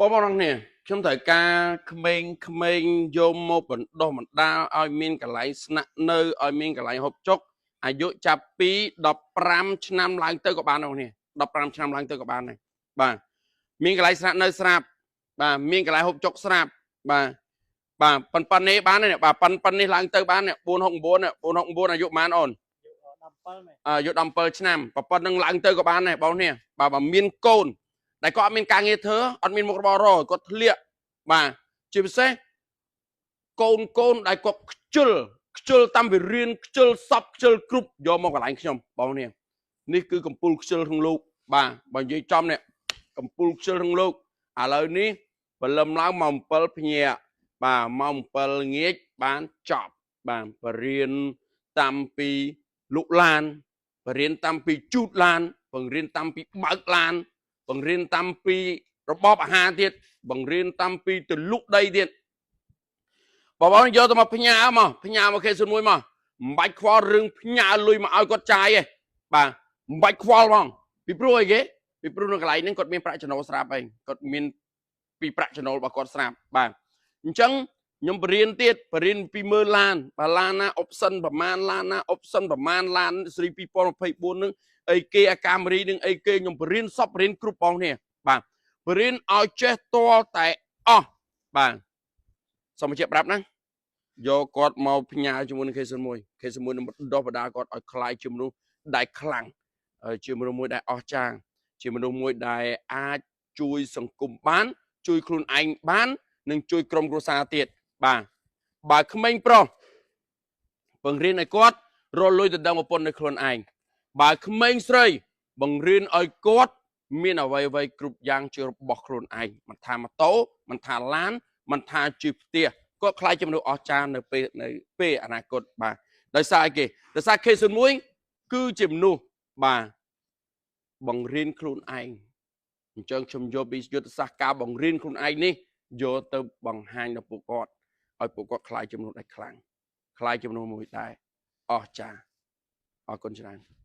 បងប្អូនទាំងគ្នាខ្ញុំត្រូវការក្មេងៗយកមកបណ្ដុះបណ្ដាលឲ្យមានកន្លែងស្នាក់នៅឲ្យមានកន្លែងហូបចុកអាយុចាប់ពី15ឆ្នាំឡើងទៅក៏បានដែរនេះ15ឆ្នាំឡើងទៅក៏បានដែរបាទមានកន្លែងស្នាក់នៅស្រាប់បាទមានកន្លែងហូបចុកស្រាប់បាទបាទប៉ុណ្ណេះបានទេបាទប៉ុណ្ណេះឡើងទៅបាន469 469អាយុប៉ុន្មានអូន 17មែន អាយុ17ឆ្នាំប៉ុណ្្នឹងឡើងទៅក៏បានដែរបងនេះបាទបើមានកូនដែលគាត់អត់មានការងារធ្វើអត់មានមុខរបររកគាត់ធ្លាក់បាទជាពិសេសកូនកូនដែលគាត់ខ្ជិលខ្ជិលតាមវិរៀនខ្ជិលសពខ្ជិលគ្រប់យកមកកន្លែងខ្ញុំបងនេះនេះគឺកំពូលខ្ជិលក្នុងលោកបាទបើនិយាយចំនេះកំពូលខ្ជិលក្នុងលោកឥឡូវនេះព្រលឹមឡើងម៉ោង7ភ្ញាក់បាទម៉ោង7ងាកបានចប់បាទបរៀនតាមពីលុកឡានបរៀនតាមពីជូតឡានបង្រៀនតាមពីបើកឡានបង្រៀនតាមពីរបបអាហារទៀតបង្រៀនតាមពីទៅលុកដីទៀតបងប្អូនយកទៅមកផ្ញើមកផ្ញើមក K01 មកមិនបាច់ខ្វល់រឿងផ្ញើលុយមកឲ្យគាត់ចាយទេបាទមិនបាច់ខ្វល់ហ្មងពីព្រោះអីគេពីព្រោះនៅកន្លែងហ្នឹងគាត់មានប្រាក់ចំណូលស្រាប់ឯងគាត់មានពីប្រាក់ចំណូលរបស់គាត់ស្រាប់បាទអញ្ចឹងខ្ញុំបរៀនទៀតបរៀនពីមើលឡានបើឡានណា option ប្រមាណឡានណា option ប្រមាណឡានស៊េរី2024នឹងអីគេអាកាមេរីនឹងអីគេខ្ញុំបរៀនសពបរៀនគ្រប់បងនេះបាទបរៀនឲ្យចេះតលតែអស់បាទសូមបញ្ជាក់ប្រាប់ណាយកគាត់មកផ្ញើជាមួយនឹង K01 K01 នឹងបណ្ដុះបណ្ដាលគាត់ឲ្យក្លាយជាមនុស្សដែលខ្លាំងជាមនុស្សមួយដែលអស្ចារ្យជាមនុស្សមួយដែលអាចជួយសង្គមបាន ជួយខ្លួនឯងបាន និងជួយក្រុមគ្រួសារទៀតបាទបើក្មេងប្រុសបង្រៀនឲ្យគាត់រកលុយទៅដឹងប្រពន្ធនៅខ្លួនឯងបើក្មេងស្រីបង្រៀនឲ្យគាត់មានអ្វីអ្វីគ្រប់យ៉ាងជារបស់ខ្លួនឯងមិនថាម៉ូតូមិនថាឡានមិនថាជាផ្ទះគាត់ខ្លាចជាមនុស្សអស្ចារ្យនៅពេលអនាគតបាទដោយសារអីគេដោយសារ K01 គឺជាមនុស្សបាទបង្រៀនខ្លួនឯងអញ្ចឹងខ្ញុំយកពីយុទ្ធសាស្ត្រការបង្រៀនខ្លួនឯងនេះយកទៅបង្ហាញដល់ពួកគាត់ឲ្យពួកគាត់ខ្លាចជាមនុស្សដែលខ្លាំងខ្លាចជាមនុស្សមួយដែលអស្ចារ្យអរគុណច្រើន។